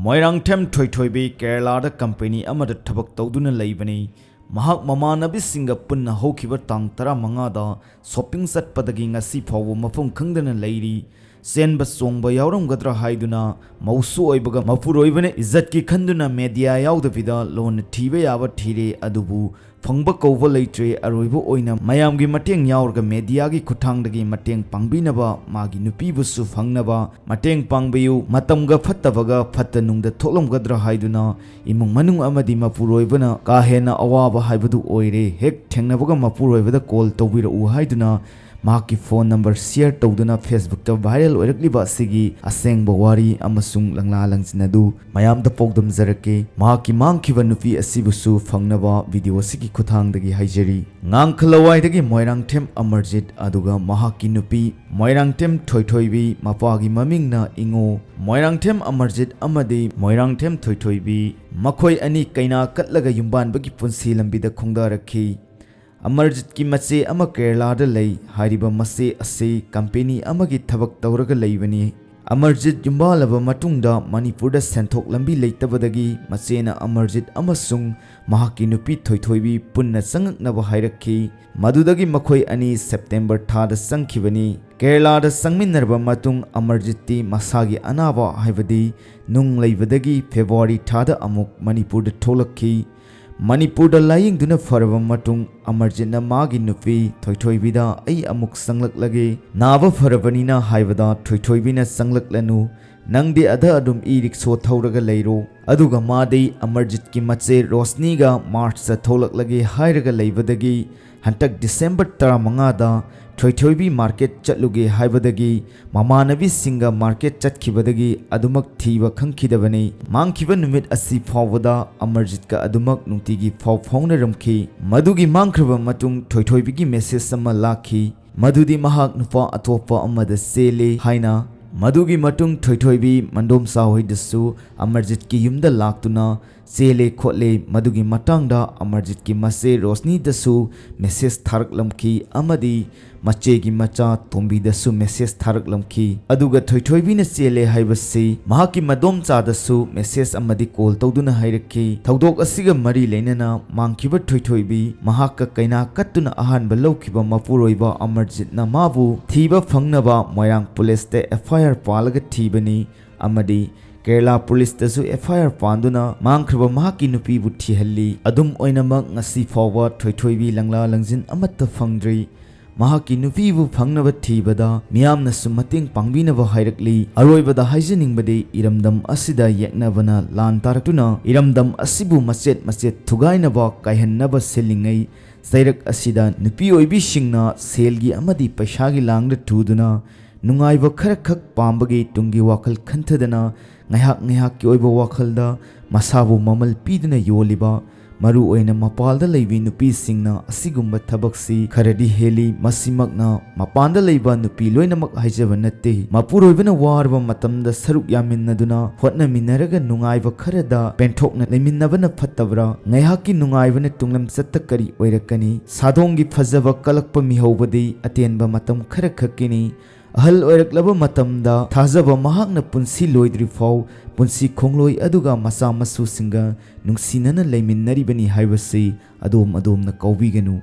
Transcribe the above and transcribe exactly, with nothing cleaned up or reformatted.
Moirangthem ꯊꯣꯏꯊꯣꯏꯕꯤ ꯀꯦꯔꯂꯥꯗ company ꯑꯃꯗ ꯊꯕꯛ ꯇꯧꯗꯨꯅ ꯂꯩꯕꯅꯤ꯫ ꯃꯍꯥꯛ ꯃꯃꯥꯟꯅꯕꯤꯁꯤꯡꯒ ꯄꯨꯟꯅ ꯍꯧꯈꯤꯕ ꯇꯥꯡ ꯇꯔꯥꯃꯉꯥꯗ ꯁꯣꯄꯤꯡ ꯆꯠꯄꯗꯒꯤ ꯉꯁꯤ ꯐꯥꯎꯕ ꯃꯐꯝ ꯈꯪꯗꯅ ꯂꯩꯔꯤ꯫ ꯆꯦꯟꯕ ꯆꯣꯡꯕ ꯌꯥꯎꯔꯝꯒꯗ꯭ꯔꯥ ꯍꯥꯏꯗꯨꯅ ꯃꯧꯁꯨ ꯑꯣꯏꯕꯒ ꯃꯄꯨꯔꯣꯏꯕꯅ ꯏꯖꯠꯀꯤ ꯈꯟꯗꯨꯅ ꯃꯦꯗꯤꯌꯥ ꯌꯥꯎꯗꯕꯤꯗ ꯂꯣꯟꯅ ꯊꯤꯕ ꯌꯥꯕ ꯊꯤꯔꯦ, ꯑꯗꯨꯕꯨ ꯐꯪꯕ ꯀꯧꯕ ꯂꯩꯇ꯭ꯔꯦ꯫ ꯑꯔꯣꯏꯕ ꯑꯣꯏꯅ ꯃꯌꯥꯝꯒꯤ ꯃꯇꯦꯡ ꯌꯥꯎꯔꯒ ꯃꯦꯗꯤꯌꯥꯒꯤ ꯈꯨꯠꯊꯥꯡꯗꯒꯤ ꯃꯇꯦꯡ ꯄꯥꯡꯕꯤꯅꯕ, ꯃꯥꯒꯤ ꯅꯨꯄꯤꯕꯨꯁꯨ ꯐꯪꯅꯕ ꯃꯇꯦꯡ ꯄꯥꯡꯕꯤꯌꯨ꯫ ꯃꯇꯝꯒ ꯐꯠꯇꯕꯒ ꯐꯠꯇ ꯅꯨꯡꯗ ꯊꯣꯛꯂꯝꯒꯗ꯭ꯔꯥ ꯍꯥꯏꯗꯨꯅ ꯏꯃꯨꯡ ꯃꯅꯨꯡ ꯑꯃꯗꯤ ꯃꯄꯨꯔꯣꯏꯕꯅ ꯀꯥ ꯍꯦꯟꯅ ꯑꯋꯥꯕ ꯍꯥꯏꯕꯗꯨ ꯑꯣꯏꯔꯦ꯫ ꯍꯦꯛ ꯊꯦꯡꯅꯕꯒ ꯃꯄꯨꯔꯣꯏꯕꯗ ꯀꯣꯜ ꯇꯧꯕꯤꯔꯛꯎ ꯍꯥꯏꯗꯨꯅ ꯃꯍꯥꯛꯀꯤ ꯐꯣꯟ ꯅꯝꯕꯔ ꯁꯤꯌꯔ ꯇꯧꯗꯨꯅ ꯐꯦꯁꯕꯨꯛꯇ ꯚꯥꯏꯔꯦꯜ ꯑꯣꯏꯔꯛꯂꯤꯕ ꯑꯁꯤꯒꯤ ꯑꯁꯦꯡꯕ ꯋꯥꯔꯤ ꯑꯃꯁꯨꯡ ꯂꯪꯂꯥ ꯂꯪꯖꯤꯟ ꯑꯗꯨ ꯃꯌꯥꯝꯗ ꯄꯥꯎꯗꯝꯖꯔꯛꯀꯦ꯫ ꯃꯍꯥꯛꯀꯤ ꯃꯥꯡꯈꯤꯕ ꯅꯨꯄꯤ ꯑꯁꯤꯕꯨꯁꯨ ꯐꯪꯅꯕ ꯚꯤꯗꯤꯑꯣ ꯑꯁꯤꯒꯤ ꯈꯨꯠꯊꯥꯡꯗꯒꯤ ꯍꯥꯏꯖꯔꯤ꯫ ꯉꯥꯡꯈꯂꯋꯥꯏꯗꯒꯤ ꯃꯣꯏꯔꯥꯡꯊꯦꯝ ꯑꯃꯔꯖꯤꯠ ꯑꯗꯨꯒ ꯃꯍꯥꯛꯀꯤ ꯅꯨꯄꯤ ꯃꯣꯏꯔꯥꯡꯊꯦꯝ ꯊꯣꯏꯊꯣꯏꯕꯤ, ꯃꯄꯥꯒꯤ ꯃꯃꯤꯡꯅ ꯏꯉꯣ꯫ ꯃꯣꯏꯔꯥꯡꯊꯦꯝ ꯑꯃꯔꯖꯤꯠ ꯑꯃꯗꯤ ꯃꯣꯏꯔꯥꯡꯊꯦꯝ ꯊꯣꯏꯊꯣꯏꯕꯤ ꯃꯈꯣꯏ ꯑꯅꯤ ꯀꯩꯅꯥ ꯀꯠꯂꯒ ꯌꯨꯝꯕꯥꯟꯕꯒꯤ ꯄꯨꯟꯁꯤ ꯂꯝꯕꯤꯗ ꯈꯣꯡꯗꯥꯔꯛꯈꯤ꯫ ꯑꯃꯔꯖꯤꯠꯀꯤ ꯃꯆꯦ ꯑꯃ ꯀꯦꯔꯂꯥꯗ ꯂꯩ꯫ ꯍꯥꯏꯔꯤꯕ ꯃꯆꯦ ꯑꯁꯤ ꯀꯝꯄꯦꯅꯤ ꯑꯃꯒꯤ ꯊꯕꯛ ꯇꯧꯔꯒ ꯂꯩꯕꯅꯤ꯫ ꯑꯃꯔꯖꯤꯠ ꯌꯨꯝꯕꯥꯜꯂꯕ ꯃꯇꯨꯡꯗ ꯃꯅꯤꯄꯨꯔꯗ ꯁꯦꯟꯊꯣꯛ ꯂꯝꯕꯤ ꯂꯩꯇꯕꯗꯒꯤ ꯃꯆꯦꯅ ꯑꯃꯔꯖꯤꯠ ꯑꯃꯁꯨꯡ ꯃꯍꯥꯛꯀꯤ ꯅꯨꯄꯤ ꯊꯣꯏꯊꯣꯏꯕꯤ ꯄꯨꯟꯅ ꯆꯪꯉꯛꯅꯕ ꯍꯥꯏꯔꯛꯈꯤ꯫ ꯃꯗꯨꯗꯒꯤ ꯃꯈꯣꯏ ꯑꯅꯤ ꯁꯦꯞꯇꯦꯝꯕꯔ ꯊꯥꯗ ꯆꯪꯈꯤꯕꯅꯤ꯫ ꯀꯦꯔꯂꯥꯗ ꯆꯪꯃꯤꯟꯅꯔꯕ ꯃꯇꯨꯡ ꯑꯃꯔꯖꯤꯠꯇꯤ ꯃꯁꯥꯒꯤ ꯑꯅꯥꯕ ꯍꯥꯏꯕꯗꯤ ꯅꯨꯡ ꯂꯩꯕꯗꯒꯤ ꯐꯦꯕ꯭ꯔꯨꯋꯥꯔꯤ ꯊꯥꯗ ꯑꯃꯨꯛ ꯃꯅꯤꯄꯨꯔꯗ ꯊꯣꯛꯂꯛꯈꯤ꯫ ꯃꯅꯤꯄꯨꯔꯗ ꯂꯥꯌꯦꯡꯗꯨꯅ ꯐꯔꯕ ꯃꯇꯨꯡ ꯑꯃꯔꯖꯤꯠꯅ ꯃꯥꯒꯤ ꯅꯨꯄꯤ ꯊꯣꯏꯊꯣꯏꯕꯤꯗ "ꯑꯩ ꯑꯃꯨꯛ ꯆꯪꯂꯛꯂꯒꯦ, ꯅꯥꯕ ꯐꯔꯕꯅꯤꯅ" ꯍꯥꯏꯕꯗ ꯊꯣꯏꯊꯣꯏꯕꯤꯅ "ꯆꯪꯂꯛꯂꯅꯨ, ꯅꯪꯗꯤ ꯑꯗ ꯑꯗꯨꯝ ꯏ ꯔꯤꯛꯁꯣ ꯊꯧꯔꯒ ꯂꯩꯔꯣ"꯫ ꯑꯗꯨꯒ ꯃꯥꯗꯤ ꯑꯃꯔꯖꯤꯠꯀꯤ ꯃꯆꯦ ꯔꯣꯁꯅꯤꯒ ꯃꯥꯔꯆꯇ ꯊꯣꯛꯂꯛꯂꯒꯦ ꯍꯥꯏꯔꯒ ꯂꯩꯕꯗꯒꯤ ꯍꯟꯇꯛ ꯗꯤꯁꯦꯝꯕꯔ ꯇꯔꯥꯃꯉꯥꯗ ꯊꯣꯏꯊꯣꯏꯕꯤ ꯃꯥꯔꯀꯦꯠ ꯆꯠꯂꯨꯒꯦ ꯍꯥꯏꯕꯗꯒꯤ ꯃꯃꯥꯟꯅꯕꯤꯁꯤꯡꯒ ꯃꯥꯔꯀꯦꯠ ꯆꯠꯈꯤꯕꯗꯒꯤ ꯑꯗꯨꯃꯛ ꯊꯤꯕ ꯈꯪꯈꯤꯗꯕꯅꯤ꯫ ꯃꯥꯡꯈꯤꯕ ꯅꯨꯃꯤꯠ ꯑꯁꯤ ꯐꯥꯎꯕꯗ ꯑꯃꯔꯖꯤꯠꯀ ꯑꯗꯨꯃꯛ ꯅꯨꯡꯇꯤꯒꯤ ꯄꯥꯎ ꯐꯥꯎꯅꯔꯝꯈꯤ꯫ ꯃꯗꯨꯒꯤ ꯃꯥꯡꯈ꯭ꯔꯕ ꯃꯇꯨꯡ ꯊꯣꯏꯊꯣꯏꯕꯤꯒꯤ ꯃꯦꯁꯦꯖ ꯑꯃ ꯂꯥꯛꯈꯤ꯫ ꯃꯗꯨꯗꯤ ꯃꯍꯥꯛ ꯅꯨꯄꯥ ꯑꯇꯣꯞꯄ ꯑꯃꯗ ꯆꯦꯜꯂꯦ ꯍꯥꯏꯅ꯫ ꯃꯗꯨꯒꯤ ꯃꯇꯨꯡ ꯊꯣꯏꯊꯣꯏꯕꯤ ꯃꯟꯗꯣꯝꯆꯥ ꯍꯣꯏꯗꯁꯨ ꯑꯃꯔꯖꯤꯠꯀꯤ ꯌꯨꯝꯗ ꯂꯥꯛꯇꯨꯅ ꯆꯦꯜꯂꯦ ꯈꯣꯠꯂꯦ꯫ ꯃꯗꯨꯒꯤ ꯃꯇꯥꯡꯗ ꯑꯃꯔꯖꯤꯠꯀꯤ ꯃꯆꯦ ꯔꯣꯁꯅꯤꯗꯁꯨ ꯃꯦꯁꯦꯖ ꯊꯥꯔꯛꯂꯝꯈꯤ ꯑꯃꯗꯤ ꯃꯆꯦꯒꯤ ꯃꯆꯥ ꯇꯣꯝꯕꯤꯗꯁꯨ ꯃꯦꯁꯦꯖ ꯊꯥꯔꯛꯂꯝꯈꯤ꯫ ꯑꯗꯨꯒ ꯊꯣꯏꯊꯣꯏꯕꯤꯅ ꯆꯦꯜꯂꯦ ꯍꯥꯏꯕꯁꯤ ꯃꯍꯥꯛꯀꯤ ꯃꯗꯣꯝꯆꯥꯗꯁꯨ ꯃꯦꯁꯦꯖ ꯑꯃꯗꯤ ꯀꯣꯜ ꯇꯧꯗꯨꯅ ꯍꯥꯏꯔꯛꯈꯤ꯫ ꯊꯧꯗꯣꯛ ꯑꯁꯤꯒ ꯃꯔꯤ ꯂꯩꯅꯅ ꯃꯥꯡꯈꯤꯕ ꯊꯣꯏꯊꯣꯏꯕꯤ ꯃꯍꯥꯛꯀ ꯀꯩꯅꯥ ꯀꯠꯇꯨꯅ ꯑꯍꯥꯟꯕ ꯂꯧꯈꯤꯕ ꯃꯄꯨꯔꯣꯏꯕ ꯑꯃꯔꯖꯤꯠꯅ ꯃꯥꯕꯨ ꯊꯤꯕ ꯐꯪꯅꯕ ꯃꯣꯏꯔꯥꯡ ꯄꯨꯂꯤꯁꯇ ꯑꯦꯐ ꯑꯥꯏ ꯑꯥꯔ ꯄꯥꯜꯂꯒ ꯊꯤꯕꯅꯤ꯫ ꯑꯃꯗꯤ ꯀꯦꯔꯂꯥ ꯄꯨꯂꯤꯁꯇꯁꯨ ꯑꯦꯐ ꯑꯥꯏ ꯑꯥꯔ ꯄꯥꯟꯗꯨꯅ ꯃꯥꯡꯈ꯭ꯔꯕ ꯃꯍꯥꯛꯀꯤ ꯅꯨꯄꯤꯕꯨ ꯊꯤꯍꯜꯂꯤ꯫ ꯑꯗꯨꯝ ꯑꯣꯏꯅꯃꯛ, ꯉꯁꯤ ꯐꯥꯎꯕ ꯊꯣꯏꯊꯣꯏꯕꯤ ꯂꯪꯂꯥ ꯂꯪꯖꯤꯟ ꯑꯃꯠꯇ ꯐꯪꯗ꯭ꯔꯤ꯫ ꯃꯍꯥꯛꯀꯤ ꯅꯨꯄꯤꯕꯨ ꯐꯪꯅꯕ ꯊꯤꯕꯗ ꯃꯤꯌꯥꯝꯅꯁꯨ ꯃꯇꯦꯡ ꯄꯥꯡꯕꯤꯅꯕ ꯍꯥꯏꯔꯛꯂꯤ꯫ ꯑꯔꯣꯏꯕꯗ ꯍꯥꯏꯖꯅꯤꯡꯕꯗꯤ, ꯏꯔꯝꯗꯝ ꯑꯁꯤꯗ ꯌꯦꯛꯅꯕꯅ ꯂꯥꯟ ꯇꯥꯔꯛꯇꯨꯅ ꯏꯔꯝꯗꯝ ꯑꯁꯤꯕꯨ ꯃꯆꯦꯠ ꯃꯆꯦꯠ ꯊꯨꯒꯥꯏꯅꯕ, ꯀꯥꯏꯍꯟꯅꯕ ꯁꯤꯜꯂꯤꯉꯩ ꯆꯩꯔꯛ ꯑꯁꯤꯗ ꯅꯨꯄꯤ ꯑꯣꯏꯕꯤꯁꯤꯡꯅ ꯁꯦꯜꯒꯤ ꯑꯃꯗꯤ ꯄꯩꯁꯥꯒꯤ ꯂꯥꯡꯗ ꯊꯨꯗꯨꯅ ꯅꯨꯡꯉꯥꯏꯕ ꯈꯔꯈꯛ ꯄꯥꯝꯕꯒꯤ ꯇꯨꯡꯒꯤ ꯋꯥꯈꯜ ꯈꯟꯊꯗꯅ ꯉꯥꯏꯍꯥꯛ ꯉꯥꯏꯍꯥꯛꯀꯤ ꯑꯣꯏꯕ ꯋꯥꯈꯜꯗ ꯃꯁꯥꯕꯨ ꯃꯃꯜ ꯄꯤꯗꯨꯅ ꯌꯣꯜꯂꯤꯕ, ꯃꯔꯨ ꯑꯣꯏꯅ ꯃꯄꯥꯜꯗ ꯂꯩꯕꯤ ꯅꯨꯄꯤꯁꯤꯡꯅ ꯑꯁꯤꯒꯨꯝꯕ ꯊꯕꯛꯁꯤ ꯈꯔꯗꯤ ꯍꯦꯜꯂꯤ꯫ ꯃꯁꯤꯃꯛꯅ ꯃꯄꯥꯟꯗ ꯂꯩꯕ ꯅꯨꯄꯤ ꯂꯣꯏꯅꯃꯛ ꯍꯥꯏꯖꯕ ꯅꯠꯇꯦ꯫ ꯃꯄꯨꯔꯣꯏꯕꯅ ꯋꯥꯔꯕ ꯃꯇꯝꯗ ꯁꯔꯨꯛ ꯌꯥꯃꯤꯟꯅꯗꯨꯅ ꯍꯣꯠꯅꯃꯤꯟꯅꯔꯒ ꯅꯨꯡꯉꯥꯏꯕ ꯈꯔꯗ ꯄꯦꯟꯊꯣꯛꯅ ꯂꯩꯃꯤꯟꯅꯕꯅ ꯐꯠꯇꯕ꯭ꯔꯥ? ꯉꯥꯏꯍꯥꯛꯀꯤ ꯅꯨꯡꯉꯥꯏꯕꯅ ꯇꯨꯡꯂꯝꯆꯠꯇ ꯀꯔꯤ ꯑꯣꯏꯔꯛꯀꯅꯤ? ꯁꯥꯗꯣꯡꯒꯤ ꯐꯖꯕ ꯀꯜꯂꯛꯄ ꯃꯤꯍꯧꯕꯗꯤ ꯑꯇꯦꯟꯕ ꯃꯇꯝ ꯈꯔꯈꯛꯀꯤꯅꯤ꯫ ꯑꯍꯜ ꯑꯣꯏꯔꯛꯂꯕ ꯃꯇꯝꯗ ꯊꯥꯖꯕ ꯃꯍꯥꯛꯅ ꯄꯨꯟꯁꯤ ꯂꯣꯏꯗ꯭ꯔꯤꯐꯥꯎ ꯄꯨꯟꯁꯤ ꯈꯣꯡꯂꯣꯏ ꯑꯗꯨꯒ ꯃꯆꯥ ꯃꯁꯨꯁꯤꯡꯒ ꯅꯨꯡꯁꯤꯅꯅ ꯂꯩꯃꯤꯟꯅꯔꯤꯕꯅꯤ ꯍꯥꯏꯕꯁꯤ ꯑꯗꯣꯝ ꯑꯗꯣꯝꯅ ꯀꯥꯎꯕꯤꯒꯅꯨ꯫